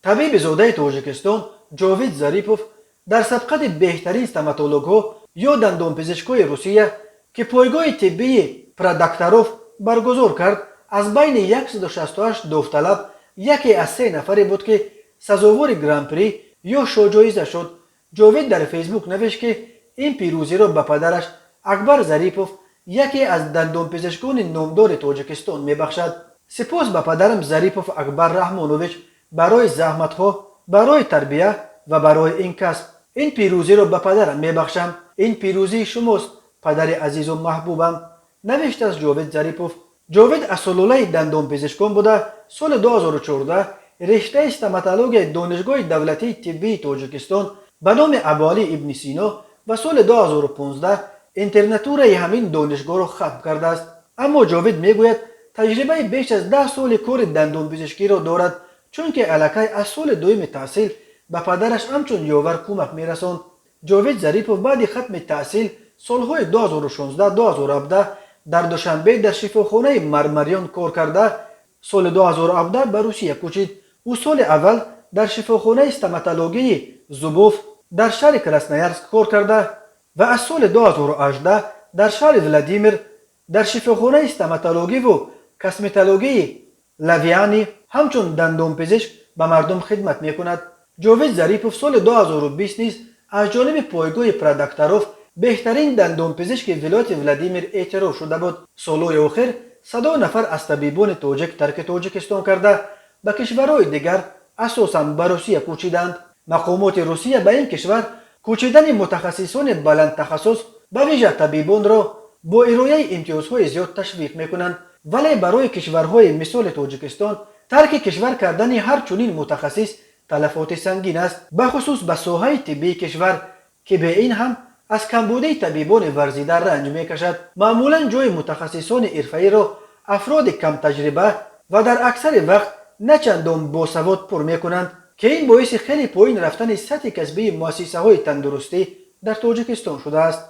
Табиби зодаи Тоҷикистон Ҷовид Зарипов дар сабқати беҳтарин стоматологҳо ё дандонпизишкҳои Русия, ки пойгоҳи тиббии Продокторов баргузор кард, аз байни 168 довталаб яке аз се нафаре буд, ки сазовори Гран-при ё шоҳҷоиза шуд. Ҷовид дар Фейсбук навишт, ки ин пирӯзиро ба падараш Акбар Зарипов, яке аз дандонпизишкони номдори Тоҷикистон, мебахшад. Сипос ба падарам Зарипов Акбар Раҳмонович барои заҳматҳо, барои тарбия ва барои ин касб. Ин пирӯзиро ба падарам мебахшам. Ин пирӯзии шумост, падари азизу маҳбубам, навиштааст Ҷовид Зарипов. Ҷовид аз сулолаи дандонпизишкон буда, соли 2014 риштаи стоматологияи Донишгоҳи давлатии тиббии Тоҷикистон ба номи Абуалӣ ибни Сино ва соли 2015 интернатураи ҳамин донишгоҳро хатм кардааст. Аммо Ҷовид мегӯяд, таҷрибаи беш аз 10 соли кори дандонпизишкиро дорад, чунки аллакай аз соли дуюми таҳсил ба падараш ҳамчун ёвар кӯмак мерасонд. Ҷовид Зарипов баъди хатми таҳсил солҳои 2016-2017 дар Душанбе дар шифохонаи Мармариён кор карда, соли 2017 ба Русия кӯчид. Ӯ соли аввал дар шифохонаи стоматологии Зубов дар шаҳри Красноярск кор карда ва аз соли 2018 дар шаҳри Владимир дар шифохонаи стоматологиву косметологии Лавиани ҳамчун дандонпизишк ба мардум хидмат мекунад. Ҷовид Зарипов соли 2020 низ аз ҷониби пойгоҳи Продокторов беҳтарин дандонпизишки вилояти Владимир эътироф шуда буд. Солҳои охир садо нафар аз табибони тоҷик тарки Тоҷикистон карда, ба кишварҳои дигар, асосан ба Русия кӯчиданд. Мақомоти Русия ба ин кишвар кӯчидани мутахассисони баландтахассус, ба вижа табибонро, бо ирояи имтиёзҳои зиёд ташвиқ мекунанд. Вале барои кишварҳои мисоли Тоҷикистон тарки кишвар кардани ҳар чунин мутахассис талафоти сангин аст, бахусус ба соҳаи тиббии кишвар, ки бе ин ҳам аз камбудии табибони варзида ранҷ мекашад. Маъмулан ҷои мутахассисони ҳирфаиро афроди камтаҷриба ва дар аксари вақт на чандон босавод пур мекунанд, ки ин боиси хеле поин рафтани сатҳи касбии муассисаҳои тандурустӣ дар Тоҷикистон шудааст.